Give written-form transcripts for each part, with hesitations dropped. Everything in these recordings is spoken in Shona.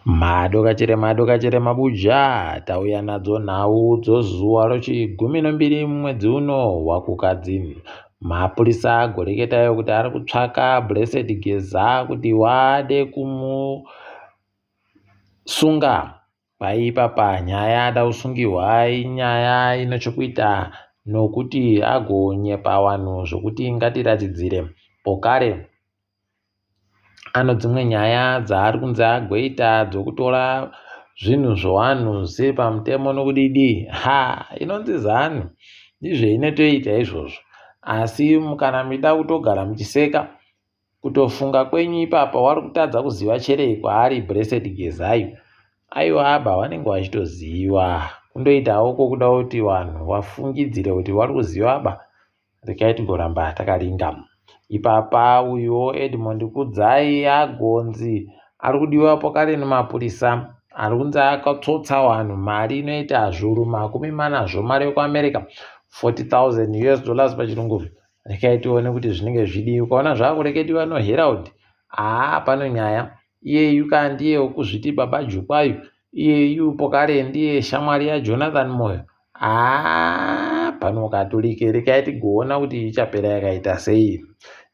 Madokachere madokachere mabuja tauya nadzo nhau dzozuva rochigumi nombiri mumwedzi uno waKukadzi. Mapurisa agoreketayo kuti ari kutsvaka Blessed Geza kuti wade kumusunga. Paipapa nyaya ada kusungihwa inyaya ine chokuita nokuti agonyepa vanhu zvokuti ngatiratidzire pokare Ano dzimwe nyaya dzaari kunzi agoita dzokutora zvinhu zvevanhu zvisiri pamutemo nokudidi ha inonzi zanu ndizvo inotoita izvozvo asi kana muchida kutogara muchiseka kutofunga kwenyu ipapa wari kutadza kuziva cherei kwaari blessed gezayo aiwa aba vanenge vachitoziva kundoitawo kwokuda kuti vanhu vafungidzire kuti vari kuziva aba Regai tigoramba takaringa. Ipapa uyuwo Edmond Kudzai agonzi ari kudiwa pakare nemapurisa ari kunzi akatsotsa vanhu mari inoita zviuru 40 zvomari yekuAmerica 40,000 US dollars pachirungu. Regai tione kuti zvinenge zvidii. Ukaona zvakureketiwa noHerald haa pano nyaya. Iyeyu ka ndiye wekuzviti baba Jukwayu iyeyu pokare ndiye shamwari yaJonathan Moyo Haa pano katurike rekai tigoona kuti ichapera yakaita sei.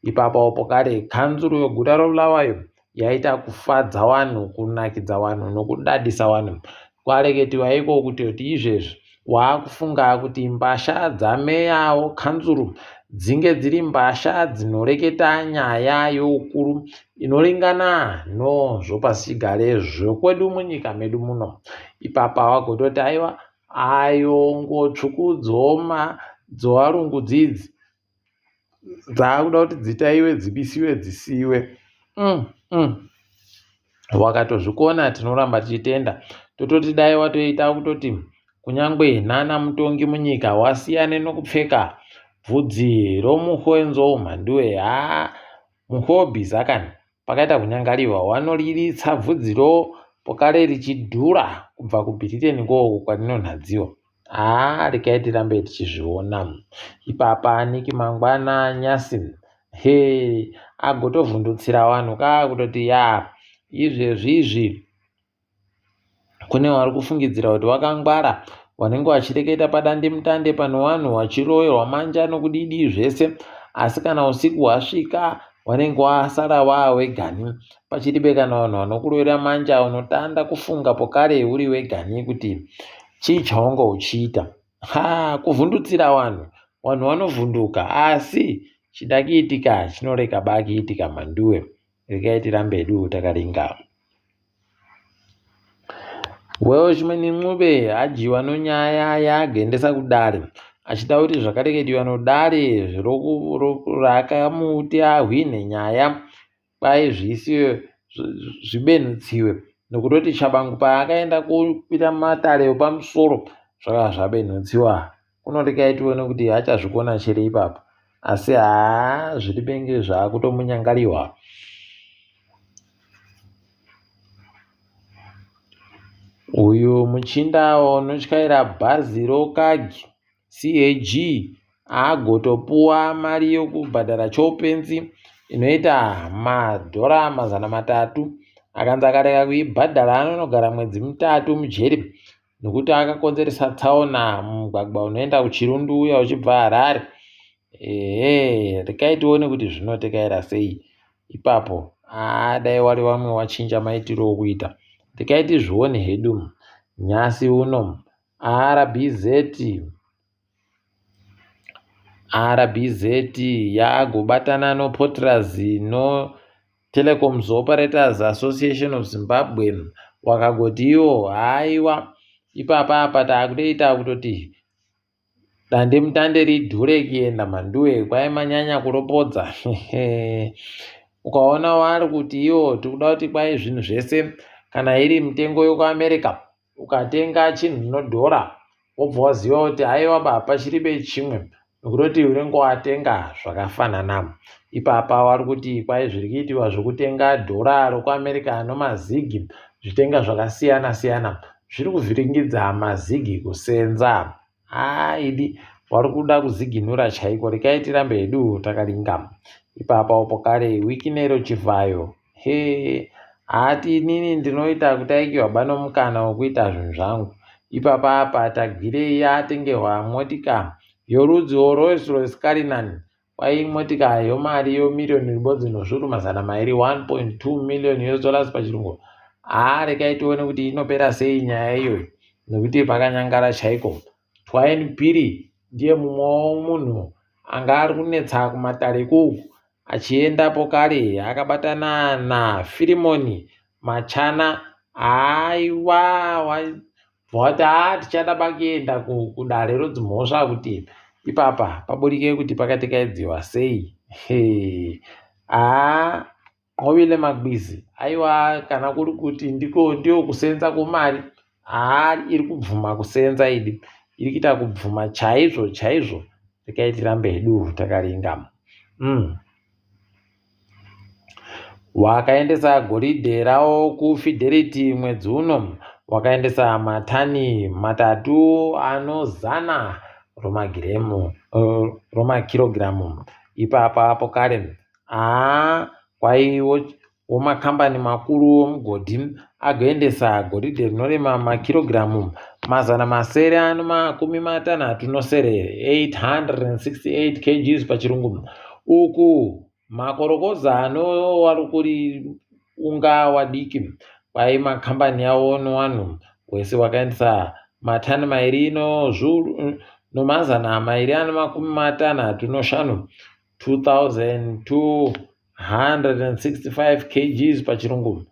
Ipapo pokare kanzuru yeguta roBulawayo yaita kufadza vanhu, kunakidza vanhu nokudadisa vanhu. Kwareketiwa iko kutoti izvezvi waakufunga kuti mbasha dzameya wekanzuru dzinge dziri mbasha dzinoreketa nyaya youkuru inoringana nozvopasichigare zvokwedu munyika medu muno. Ipapa wagototi aiwa Ayo nguo tsvuku dzoma dzovarungu dzidzi dzaakuda kuti dzitaiwe dzibisiwe dzisiiwe mm, mm. Wakatozvikona tinoramba tichitenda tototi dai watoita kutoti kunyangwe nana mutongi munyika wasiyane nokupfeka bvudzi romuhwenzou mhanduwe haa muhobhiza kani Pakaita kunyangariwa wanoriritsa bvudziro pokare richidhura kubva kuBhiriteni ikoko kwarinonhadziwa. Haa regai tirambe tichizviona. Ipapa Nick mangwana nyasi hee agotovhundutsira vanhu kaa kutoti yaa izvezvi izvi Kune vari kufungidzira kuti vakangwara vanenge vachireketa padandemutande pane vanhu vachiroverwa manja nokudidii zvese asi kana usiku hwasvika vanenge wasara vaawegani pachiribe kana vanhu vanokurovera manja unotanda kufunga pokare uri wegani kuti chii chaunga uchiita ha kuvhundutsira vanhu vanhu vanovhunduka asi chida kuitika chinorega bakiitika mhanduwe regai tirambe hedu takaringa Welshman Ncube adyiwa nonyaya yaagendesa kudare achida kuti zvakareketiwa nodare rakamuti ahwinhe nyaya kwai zviisiwe zvibenhutsiwe nokutoti Tshabangu paakaenda kukwira matare epamusoro zvakava zvabenhutsiwa kunorekai tione kuti achazvikona chere ipapo asi haa zviri penge zvaakutomunyangariwa Uyu muchinda unotyaira bhazi roCAG, CAG, agotopuwa mari yokubhadhara choupenzi inoita madhora 300. Akanzi akarega kuibhadhara anonogara mwedzi mitatu mujeri nokuti akakonzeresa tsaona mumugwagwa unoenda kuChirundu uya uchibva Harare. Ehe, regai tione kuti zvinotekaira sei ipapo. Haa dai wari vamwe wachinja maitiro okuita. Regai tizvione hedu. Nhasi uno RBZ RBZ yagobatana noPotraz no Telecoms Operators Association of Zimbabwe wakagoti iwo haiwa ipapa apa takutoita kutoti dandemutande ridhure kuenda mhanduwe kwai manyanya kuropodza ukaona wari kuti iwo tikuda kuti kwai zvinhu zvese kana iri mitengo yokuamerica ukatenga chinhu nodhora wobva waziva kuti haiwa baba chiribe chimwe nokutoti unenge watenga zvakafanana ipapa wari kuti kwai zviri kuitiwa zvokutenga dhora rokuamerica nomazigi zvitenga zvakasiyana siyana zviri kuvhiringidza mazigi kusenza Haa idi wari kuda kuziginura chaiko rekai tirambe hedu takaringa ipapa upo kare Wikinero Chivhayo hee Ati inini ndinoita kutaikiwa bano mukana wekuita zvinhu zvangu. Ipapa apa Tagwirei atengerwa motika yorudzi Rolls Royce Cullinan. Kwai motika yomari yomiriyoni ribodzi nozvuru 200, 1.2 million US dollars pachirungu. Haa rekai tione kuti inopera sei nyaya iyoyi nekuti pakanyangara chaiko. Twain Phiri ndiye mumwewo munhu anga ari kunetsa kumatare ikuku achiendapo kare akabatana naFirimoni Machana. Haiwa wabva wati haa tichada pakuenda kudare rodzimhosva kuti ipapa paburike kuti pakatekaidziwa sei. Haa Nqobile Magwizi aiwa kana kuri kuti ndiko ndiyo kusenza kwemari haa iri kubvuma kusenza idi iri kuita kubvuma chaizvo chaizvo rekai tirambe hedu takaringa. Wakaendesa goridhe rawo kuFidelity mwedzi uno wakaendesa matani 3 anozana romagiremu romakirogiramu ipapa apo kare Haa kwaiwo womakambani makuru omugodhi agoendesa goridhe rinorema makirogiramu 667, 868 kgs pachirungu. Uku makorokoza anowarikunga wadiki kwai makambani awo nowanhu wese wakaendesa matani mairi nozvuru no265 2265 kgs pachirungu.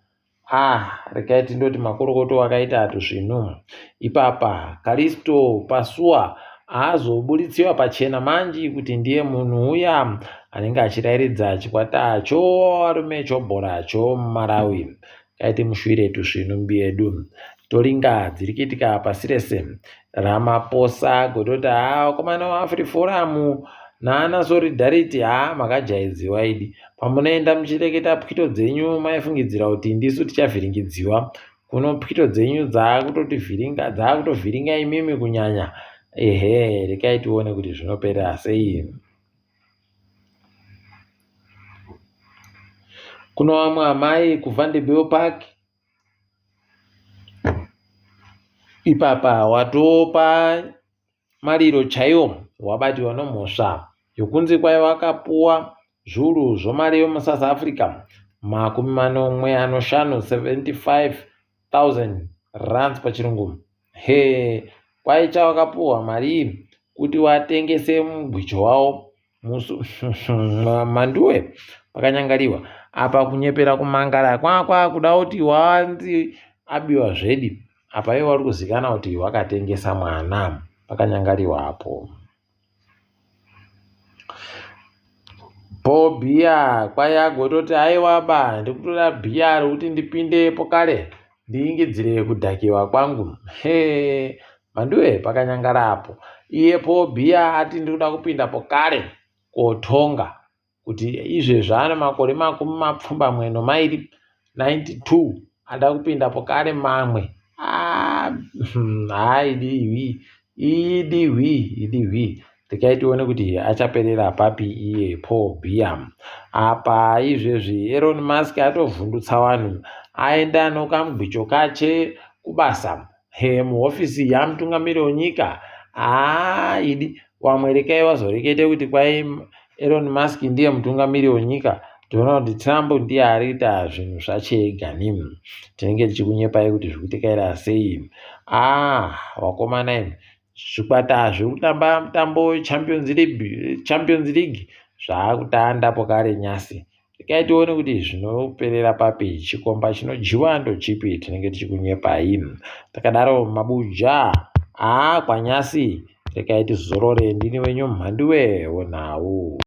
Ah, regai tindoti makorokoto wakaita tusvinu. Ipapa Kalisto Pasuwa aazoburitsiwa pachena manji kuti ndiye munhu uya anenge achirairidza chikwata chovarume chobhora choMalawi. Kaiti mushure tusvinu mbiyedu. Toringa dziri kuitika pasi rese. Ramaphosa gototi haa vakomana vaAfriforum naana Solidarity haa makajaidziwa idi. Pamunoenda muchireketa pwito dzenyu maifungidzira kuti ndisu tichavhiringidziwa. Kuno pwito dzenyu dzaakutotivhiringa dzaakutovhiringa imimi kunyanya. Ehe rekai tione kuti zvinopera sei. Kuno vamwe amai kuVanderbijlpark Ipapa watopa mariro chaiwo wabatiwa nomhosva yokunzi kwai wakapuwa zviuru zvomari yomuSouth Africa 75, 75,000 rands pachirungu. He, kwai chawakapuwa mari iyi kuti watengese mugwicho wawo musu manduwe pakanyangariwa apa kunyepera kumangara kwakwa kuda kuti wanzi abiwa zvedi apa iwe wari kuzikana kuti wakatengesa mwana pakanyangariwa apo po bhiya kwai agototi aiwa ba ndikutoda bhiya rekuti ndipindepo kare ndiingidzire kudhakiwa kwangu he Mhanduwe pakanyangara apo. Iye Paul Biya ati ndikuda kupinda pokare kotonga kuti izvezvi ane makore 82 92 ada kupinda pokare mamwe. Ah, haa idi hwi idi hwi idi hwi rekai tione kuti achaperera papi iye Paul Biya. Apa izvezvi Elon Musk atovhundutsa vanhu aenda nokamugwicho kache kubasa He muhofisi yamutungamiri wenyika haa idi wamwe rekai wazorekete kuti kwai Elon Musk ndiye mutungamiri wenyika Donald Trump ndiye ari kuita zvinhu zvache ega nim tinenge tichikunyepai kuti zvikuitikaira sei ah wakomana imi zvikwata zviri kutamba mutambo weChampions League, Champions League zvaakutandapo kare nyasi Regai tione kuti zvinoperera papi chikomba chinodyiwa ndochipi tinenge tichikunyepai takadaro mabuja haa kwanyasi regai tizorore ndini wenyu mhanduwe wenhau.